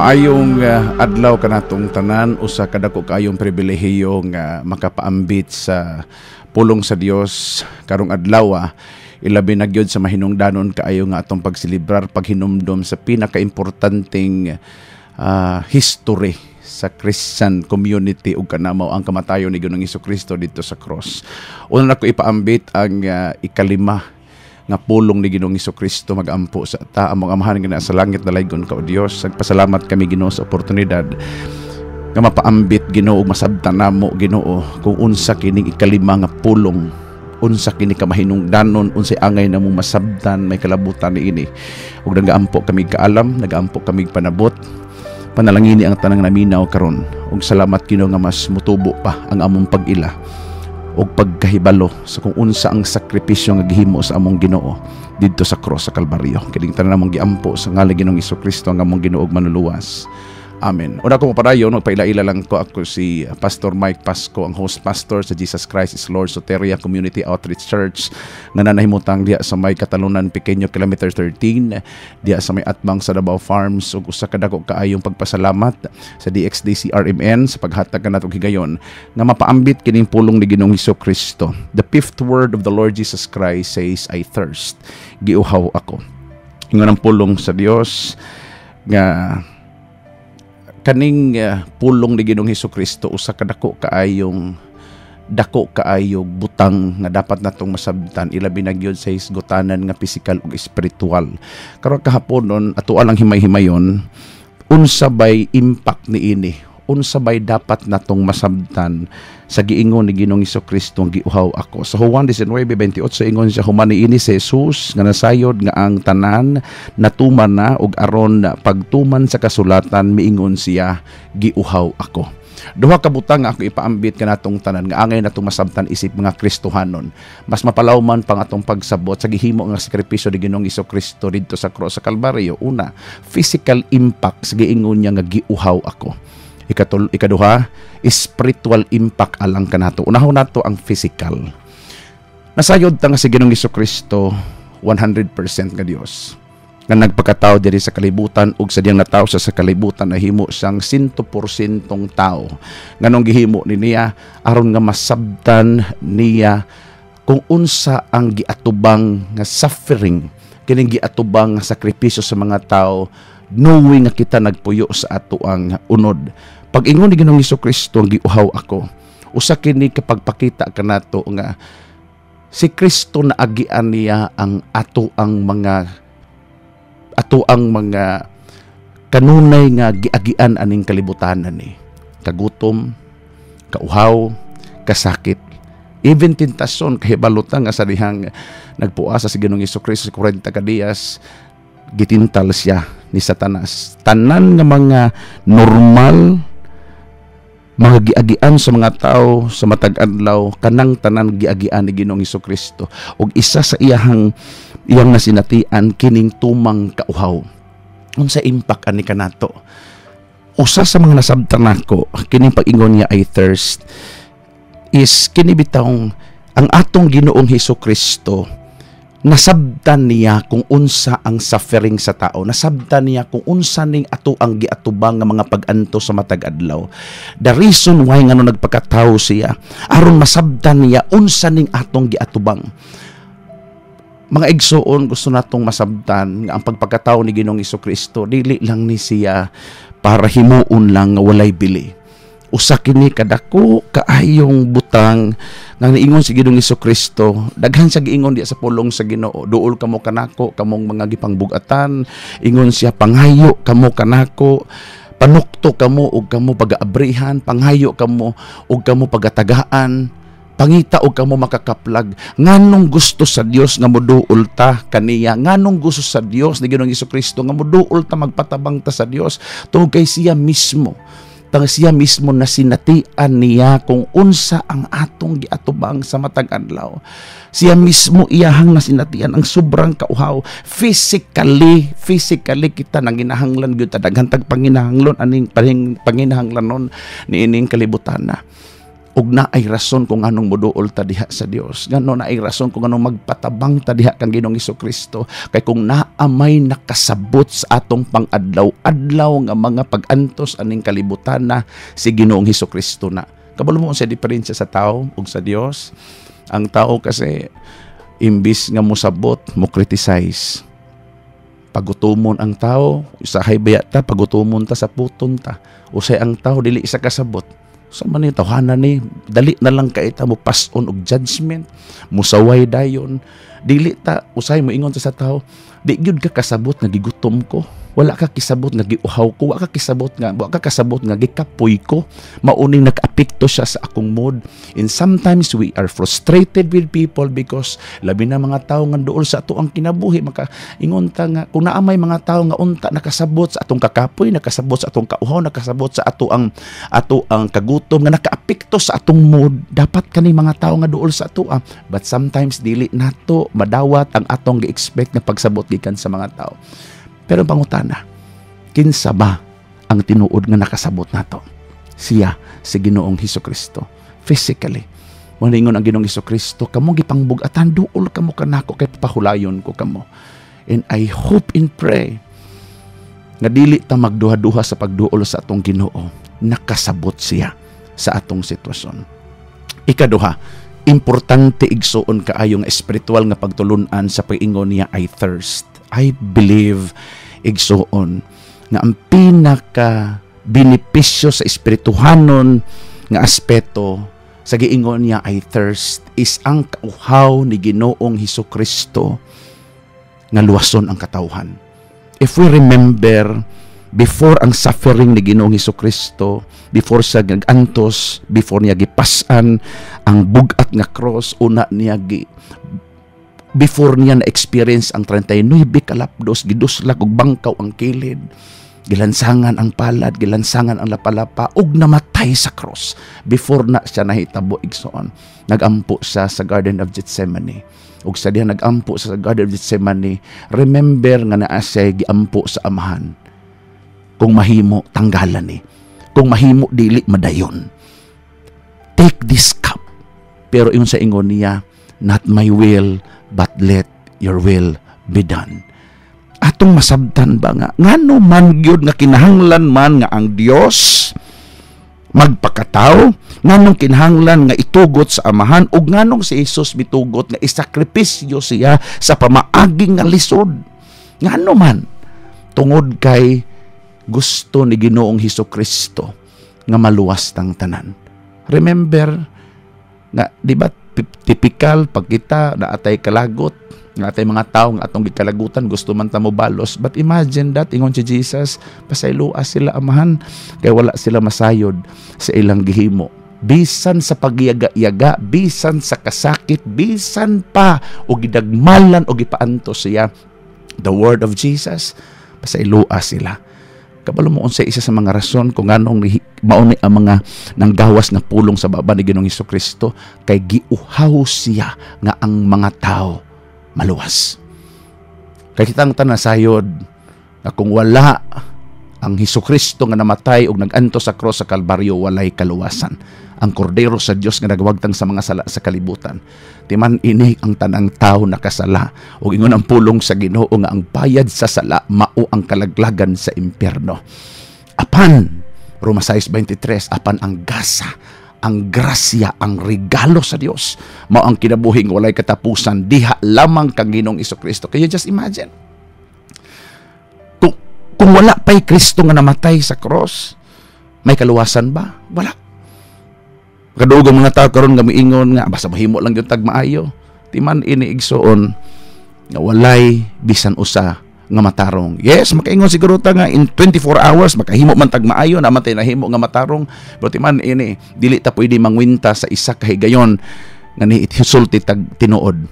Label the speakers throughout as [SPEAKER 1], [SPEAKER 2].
[SPEAKER 1] Maayong adlaw kanatong tanan. Usa ka dako kaayong pribilehiyo nga makapaambit sa pulong sa Dios karong adlaw, ilabi na gyud sa mahinungdanon kaayo nga atong pagselebrar paghinumdom sa pinakaimportanteng history sa Christian community ug kanamo ang kamatayon ni Ginoong Kristo didto sa cross. Una nako ipaambit ang ikalima nga pulong ni Ginoong Kristo. Magampo sa ta. Among Amahan nga naa sa langit, dalaygon ka o Dios. Nagpasalamat kami, Ginoo, sa oportunidad nga mapaambit, Ginoo, ug masabtan namo, Ginoo, kung unsa kining ikalima nga pulong, unsa kini ka mahinungdanon, unsay angay namong masabtan may kalabutan niini. Ug nagaampo kami kaalam, nagaampo kami panabot, panalangini ang tanang naminaw karon. Ug salamat, Ginoo, nga mas mutubo pa ang among pag-ila ug pagkahibalo sa kung unsa ang sakripisyo nga gihimo sa among Ginoo didto sa cross sa Kalbaryo. Kining tanan namong giampo sa ngalan Ginoong Kristo ang among Ginoo ug Manluluwas. Amen. Una ko mapadayon, magpaila-ila lang ko. Ako si Pastor Mike Pasco, ang host pastor sa Jesus Christ is Lord Soteria Community Outreach Church nga nanahimutang diha sa may Catalunan Pequeño, Kilometer 13, diha sa may atbang sa Davao Farms. Ug usa ka dako kaayong pagpasalamat sa DXDC RMN sa paghatag kanato higayon nga mapaambit kining pulong ni Ginoong Hesus Kristo. The fifth word of the Lord Jesus Christ says, "I thirst." Giuhaw ako. Ingon ang pulong sa Dios nga kaning pulong ni Ginoong Hesus Kristo usa ka dako kaayong butang nga dapat natong masabtan, ilabi na gyud sa hisgutanan nga pisikal ug espiritual. Karon kahaponon, ato lang himay-himayon unsa bay impact niini, unsa bay dapat natong masabtan sa giingon ni Ginoong Kristo, "Giuhaw ako." Sa Juan 19:28, ingon siya, human niini si Jesus nga nasayod nga ang tanan natuman na ug aron pagtuman sa kasulatan, miingon siya, "Giuhaw ako." Duha ka butang nga ako ipaambit kanatong tanan nga angay natong masabtan isip mga Kristohanon. Mas mapalawman pang atong pagsabot sa gihimo nga sakripisyo ni Ginoong Kristo didto sa cross sa Kalbaryo. Una, physical impact sa giingon niya nga "Giuhaw ako." Ikaduha, spiritual impact alang kanato. Unahon nato ang physical. Nasayod ta nga si Ginoong Kristo 100% nga Dios nga nagpakatao diri sa kalibutan, ug sa diyang natawo siya sa kalibutan, nahimo siyang 100% tao. Nganong gihimo ni niya? Aron nga masabtan niya kung unsa ang giatubang nga suffering, kining giatubang nga sakripisyo sa mga tao, knowing nga kita nagpuyo sa ato ang unod. Pag ingon ni Ginoong Kristo, "Giuhaw ako," usa kini kapagpakita kanato nga si Kristo naagian niya ang ato ang mga kanunay nga giagian aning kalibutanan ni kagutom, kauhaw, kasakit, even tentasyon. Kahibalo ta nga sa dihang nagpuasa si Ginoong Kristo sa 40 ka dias, gitintal siya ni Satanas. Tanan nga mga normal mga giagian sa mga tao sa matag adlaw, kanang tanan giagian ni Ginoong Kristo. Ug isa sa iyang nasinatian kining tumang kauhaw. Unsa impact ani kanato? Usa sa mga nasabtan nako kining pag-ingon niya, "I thirst," is kini bitawng ang atong Ginoong Hesus Kristo, nasabtan niya kung unsa ang suffering sa tao, nasabtan niya kung unsa ning ato ang giatubang nga mga pag-anto sa matag adlaw. The reason why ngano nagpakatawo siya, aron masabtan niya unsa ning atong giatubang. Mga igsuon, gusto natong masabtan nga ang pagpakatawo ni Ginoong Kristo, dili lang ni siya para himuon lang nga walay bili. Usa kini kadako kaayong butang nga niingon si Ginoong Kristo. Daghan sa giingon diya sa pulong sa Ginoo. "Duol kamo kanako, kamong mga gipangbugatan," ingon siya. "Pangayo kamo kanako, panukto kamo ug kamo pagaabrihan, pangayo kamo ug kamo pagatagaan, pangita og kamo makakaplag." Nganong gusto sa Dios nga moduol ta kaniya? Nganong gusto sa Dios ni Ginoong Kristo nga moduol ta, magpatabang ta sa Dios? Tungod kay siya mismo, tang siya mismo na sinatian niya kung unsa ang atong giatubang sa matag adlaw. Siya mismo, iyahang nasinatian ang sobrang kauhaw. Physically, physically kita nanginahanglan gyud ta, daghan tag panginahanglan aning panginahanglanon niining kalibutan na. Ug naay rason kung anong moduol ta diha sa Dios. Ngano naay rason kung anong magpatabang ta diha kang Ginoong Kristo? Kay kung naa may nakasabot sa atong pang-adlaw-adlaw nga mga pag-antos aning kalibutan na, si Ginoong Kristo na. Kabalo mo sa diferensya sa tao ug sa Dios? Ang tao kasi, imbis nga mosabot, mo criticize. Pagutumon ang tao, usahay baya ta pagutumon ta sa puton ta. Usay ang tao dili isa kasabot. Sa man ni tawhana ni, dali na lang kay ta mo pass on og judgment, musaway dayon. Dili ta usay mo ingon sa tao, "Di gyud ka kasabot nga gigutom ko. Wala ka kisabot nga giuhaw ko, wa ka kasabot nga gikapoy ko." Mauning nag-apekto siya sa akong mood. And sometimes we are frustrated with people because labi na mga tao nga duol sa ato ang kinabuhi, maka ingon ta nga kung naa may mga tao nga unta nakasabot sa atong kakapoy, nakasabot sa atong kauhaw, nakasabot sa ato ang kagutom nga nakaapekto sa atong mood, dapat kani mga tao nga duol sa ato. But sometimes dili nato madawat ang atong gi-expect nga pagsabot gikan sa mga tao. Pero pangutana, kinsa ba ang tinuod nga nakasabot nato? Siya, si Ginoong Hesus Kristo. Physically. Moingon ang Ginoong Hesus Kristo, "Kamo gipangbug-atan, duol kamo kanako kay pahulayon ko kamo." And I hope and pray nga dili ta magduha-duha sa pagduol sa atong Ginoo. Nakasabot siya sa atong sitwasyon. Ikaduha, importante, igsuon, kaayo nga espiritual nga pagtulunan sa pag-ingon niya, "I thirst." I believe, igsuon, nga ang pinaka benepisyo sa espirituhanon nga aspeto sa giingon niya, "I thirst," is ang kauhaw ni Ginoong Hesus Kristo nga luwason ang katawhan. If we remember, before ang suffering ni Ginoong Hesus Kristo, before sa nag-antos, before niya gipas-an ang bugat nga cross, una niya gi before niya na-experience ang 39 kalapdos, giduslak og bangkaw ang kilid, gilansangan ang palad, gilansangan ang lapalapa, ug namatay sa cross. Before na siya nahitabo, igsoon, nagampo siya sa Garden of Gethsemane. Ug sa diha nagampo sa Garden of Gethsemane, remember nga naa siya giampo sa Amahan. "Kung mahimo, tanggalan ni. Kung mahimo, dili madayon. Take this cup." Pero yung sa ingon niya, "Not my will, but let your will be done." Atong masabtan ba nga ngano man gyud nga kinahanglan man nga ang Dios magpakataw, nganong kinahanglan nga itugot sa Amahan, ug nganong si Jesus mitugot nga isakripisyo siya sa pamaaging nga lisod? Ngano man? Tungod kay gusto ni Ginoong Hesus Kristo nga maluwas tang tanan. Remember nga, di ba, typical pag kita naatay kalagot, nga atay mga tao nga atong gikalagutan, gusto man ta mo balos. But imagine that ingon si Jesus, "Pasayloa sila, Amahan, kay wala sila masayod sa ilang gihimo." Bisan sa pagyaga-yaga, bisan sa kasakit, bisan pa o gidagmalan o gipaantos siya, the word of Jesus, "Pasayloa sila." Kabalo mo unsay isa sa mga rason kung anong mao ni ang mga nanggawas nga pulong sa baba ni Ginoong Kristo? Kay giuhaw siya nga ang mga tao maluwas. Kay kitang tanan sayod nga kung wala ang Hesus Kristo nga namatay ug nag-antos sa cross sa Kalbaryo, walay kaluwasan. Ang kordero sa Dios nga nagwagtang sa mga sala sa kalibutan. Timan ini ang tanang tao nakasala ug ingon ang pulong sa Ginoo nga ang bayad sa sala mao ang kalaglagan sa impyerno. Apan Roma 6:23, apan ang gasa, ang grasya, ang regalo sa Dios mao ang kinabuhing walay katapusan diha lamang kang Ginoong Kristo. Can you just imagine? Kung wala pa'y Kristo nga namatay sa cross, may kaluwasan ba? Wala. Kadugang mga tao karon nga miingon nga basta mahimo lang yung tag maayo. Timan ini, igsuon, nga walay bisan usa nga matarong. Yes, makaingon siguro ta nga in 24 hours makahimo man tag maayo, na man tay nahimo nga matarong. Pero timan ini, dili ta pwede mangwinta sa isa ka higayon nga ni sulti tag tinuod.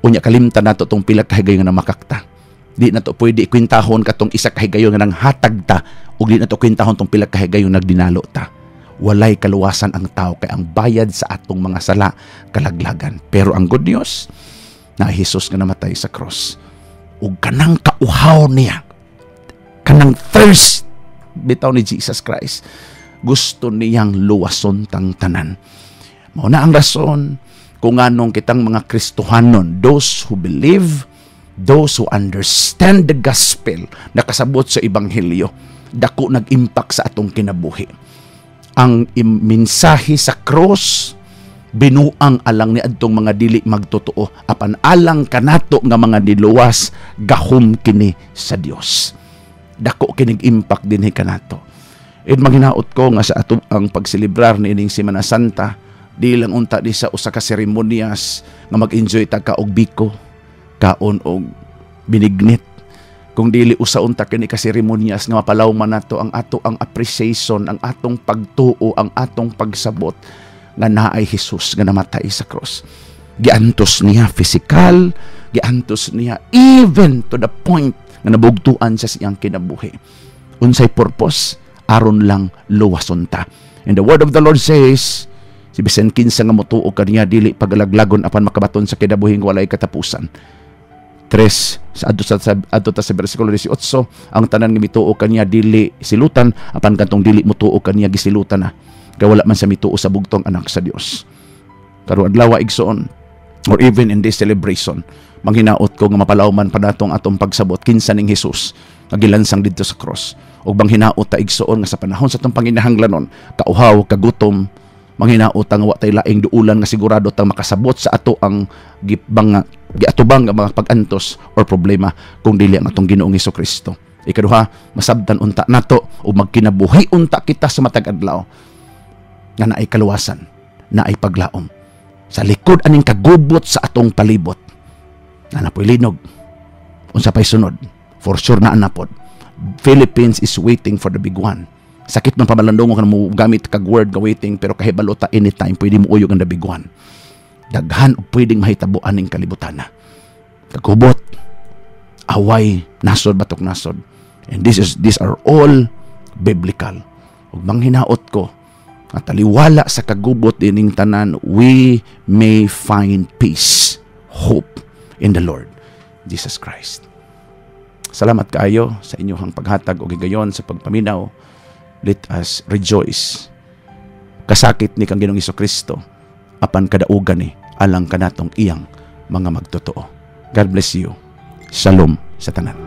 [SPEAKER 1] Unya kalimtan nato tong pila ka higayon nga namakakta. Di na to pwede ikwintahon katong isa ka higayon nga nanghatag ta ug di na to kwintahon tong pila ka higayon nagdinalo ta. Walay kaluwasan ang tao kay ang bayad sa atong mga sala kalaglagan. Pero ang good news na Jesus nga namatay sa cross ug kanang kauhaw niya, kanang thirst bitaw ni Jesus Christ, gusto niyang luwason tang tanan. Mao na ang rason kung anong kitang mga Kristohanon, those who believe, those who understand the gospel, nakasabot sa ebanghelyo, dako nag-impact sa atong kinabuhi. Ang mensahe sa cross binuang alang ni adtong mga dili magtotoo, apan alang kanato nga mga niluwas, gahom kini sa Dios. Dako kinig impact dinhi kanato. And maghinaot ko nga sa ato ang pagselebrar niining Semana Santa, di lang unta di sa usa ka seremonyas nga mag-enjoy ta ka og biko, kaon og binignit, kung dili usa unta kini ka seremonyas nga mapalawman nato ang ato ang appreciation, ang atong pagtuo, ang atong pagsabot nga naay Jesus nga namatay sa cross. Giantos niya physical, giantos niya even to the point nga nabugtuan sa siyang kinabuhi. Unsay purpose? Aron lang luwason ta. And the word of the Lord says, si bisan kinsa nga motuo kaniya dili pagalaglagon apan makabaton sa kinabuhing walay katapusan. Tres sa adto ta sa bersikulo 18, ang tanan nga mituo kaniya dili silutan, apan kantong dili motuo kaniya gisilutan na kay wala man sa mituo sa bugtong Anak sa Dios. Karong adlaw, igsoon, or even in this celebration, manghinaot ko nga mapalawman pa natong atong pagsabot kinsa ning Hesus nga gilansang didto sa cross. Ug manghinaot ta, igsoon, nga sa panahon sa atong panginahanglanon, kauhaw, kagutom, manghinaot ta nga wa tay laing duulan nga sigurado tang makasabot sa ato ang gibang giatubang nga mga pag-antos or problema kung dili ang atong Ginoong Kristo. Ikaduha, masabtan unta nato ug magkinabuhi unta kita sa matag adlaw nga naay kaluwasan, naay paglaom. Sa likod aning kagubot sa atong palibot, na napoy linog, unsa pay sunod, for sure na anapod. Philippines is waiting for the big one. Sakit man pamalandong kung mo gamit kag word nga waiting, pero kahibalo ta anytime pwede mo uyog ang the big one. Daghan og pwedeng mahitabo aning kalibutan na. Kagubot, away, nasod batok nasod. And this is these are all biblical. Ug manghinaot ko nga taliwala sa kagubot ining tanan, we may find peace, hope in the Lord Jesus Christ. Salamat kaayo sa inyong paghatag og higayon sa pagpaminaw. Let us rejoice. Kasakit ni kang Ginoong Kristo apan kadaugan ni alang kanatong iyang mga magtotoo. God bless you. Shalom sa tanan.